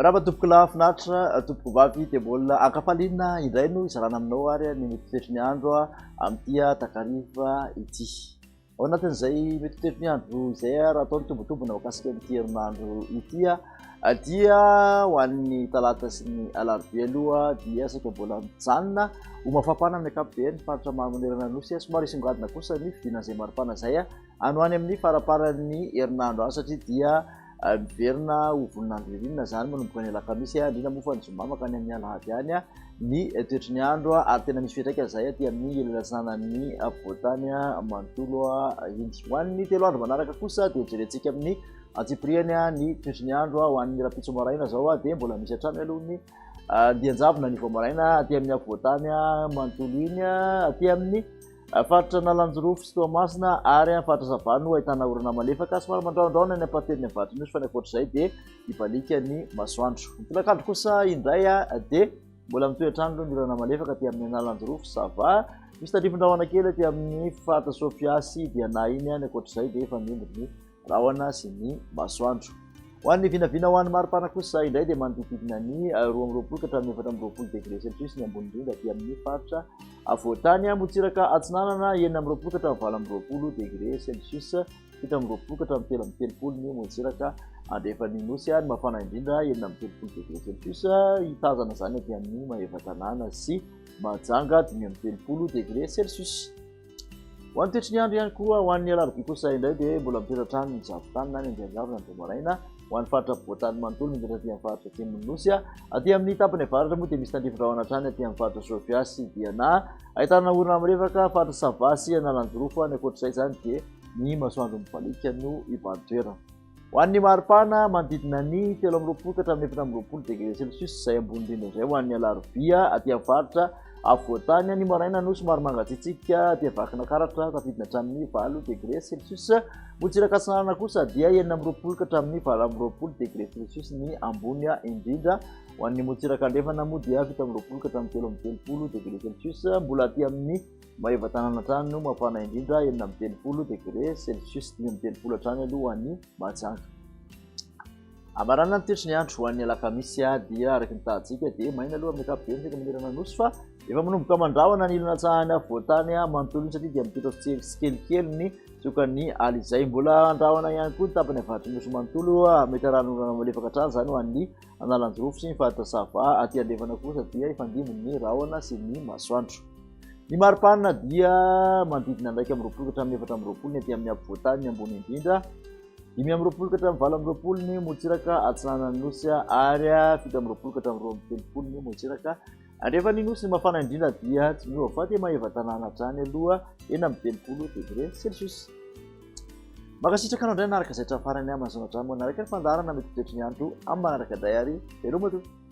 Mirahaba tompoko lahy finaritra, tompoko vavy dia mbola ankafaliana indray no hizarana aminao ary ny mety toetry ny andro amin'ity takariva ity. Ao anatin'izay mety toetry ny andro izay raha atao ny tombotombona mikasika an'ity herinandro ity dia ho an'ny talata sy ny alarobia aloha dia saika mbola mijanona ho mafampana amin'ny ankapobeny faritra maro manerana ny nosy. Somary hisongadina kosa ny fidinan'izay maripana izay any ho any amin'ny faraparan'ny herinandro any satria dia miverina ho voninandro ririnina izany manomboka ny alakamisy, indrindra moa fa ny zoma mankany amin'ny alahady any ny toetry ny andro ary tena misy fiantraikany izay aty amin'ny ilany atsinanan'ny afovoan-tany manontolo iny. Ho an'ny 3 andro manaraka kosa dia jerentsika amin'ny antsipiriany ny toetry ny andro. Ho an'ny rahampitso maraina izao dia mbola misy hatrany aloha ny andian-javona ny vao maraina aty amin'ny afovoan-tany manontolo iny, aty amin'ny Faritra Analanjirofo sy Toamasina ary amin'ny faritra Sava no ahitana orana malefaka somary mandrahondrahona ny ampahatelon'ny avaratry ny Nosy fa ny ankoatr'izay dia hibaliaka ny masoandro. Ny tolakandro kosa indray dia mbola mitohy hatrany aloha ny orana malefaka aty amin'ny Analanjirofo, Sava. Misy tandrifin-drahona kely aty amin'ny faritra Sofia sy Diana iny, ny ankoatr'izay dia efa miombo ny rahona sy ny masoandro. Ho an'ny vinavina ho an'ny maripana kosa indray dia manodididina ny 22 ka hatramin'ny 24 degré celsius ny ambony indrindra aty amin'ny faritra afovoan-tany. Motsiraka atsinanana 26 ka hatramin'ny 28 degré celsius, 27 ka hatramin'ny 33 ny motsiraka andrefan'ny nosy ary mafana indrindra 36 degré celsius. Hitazana izany aty amin'ny Maevatanàna sy Mahajanga 35 degré celsius. Ho an'ny toetry ny andro ihany koa, ho an'ny alarobia kosa indray dia mbola mitoetra hatrany ny zavon-tany na ny andian-javona ny vao maraina ho an'ny faritra afovoan-tany manontolo indrindra aty amin'ny faritra atsimon'ny Nosy. Aty amin'ny tapany avaratra moa dia misy tandrifin-drahona hatrany aty amin'ny faritra Sofia sy Diana. Ahitana orana mirevaka faritra Sava sy Analanjirofo. Any ankoatr'izay izany dia ny masoandro mibaliaka no hibahan-toerana. Ho an'ny maripana, manodidina ny 23 ka hatramin'ny 24 degré celsius, izay ambony indrindra indray ho an'ny alarobia aty amin'ny faritra afovoan-tany. Ny maraina no somary mangatsiatsiaka aty Vakinankaratra, tafidina hatramin'ny 8 degré celsius. Morontsiraka atsinanana kosa dia 26 ka hatramin'ny 28 degré celsius ny ambony indrindra. Ho an'ny morontsiraka andrefana moa dia 27 ka hatramin'ny 33 degré celsius. Mbola aty amin'ny Maevatanàna hatrany no mafana indrindra, 36 degré celsius, 35 hatrany aloha ho an'i Mahajanga. Amaranana ny toetry ny andro ho an'ny alakamisy dia araka ny tahantsika dia maina aloha amin'ny ankapobeny saika manerana ny nosy fa efa manomboka mandrahona ny ilana atsahany afovoan-tany manontolo iny satria dia mitoetra tsikelikely ny tsiokan'ny ala izay. Mbola andrahona ihany koa ny tapany avaratry ny nosy manontolo, mety arahan'orana malefaka hatrany izany ho an'ny Analanjirofo sy ny faritra Sava. Aty andrefana kosa dia hifandimby ny rahona sy ny masoandro. Ny maripana dia manodidina ny 21 ka hatramin'ny 24 ny aty amin'ny afovoan-tany ny ambony indrindra, 25 ka hatramin'ny 28 ny morontsiraka atsinanan'ny nosy ary 27 ka hatramin'ny 32 ny morontsiraka andrefan'ny nosy. Ny mafana indrindra dia tsy miova fa dia Maevatanàna hatrany aloha, 36 degré celsius. Mankasitraka anao indray nanaraka izay hatramin'ny farany. Mahazo hatrany manaraka ny fandaharana mety toetry ny andro amin'ny manaraka indray ary veloma tompoko.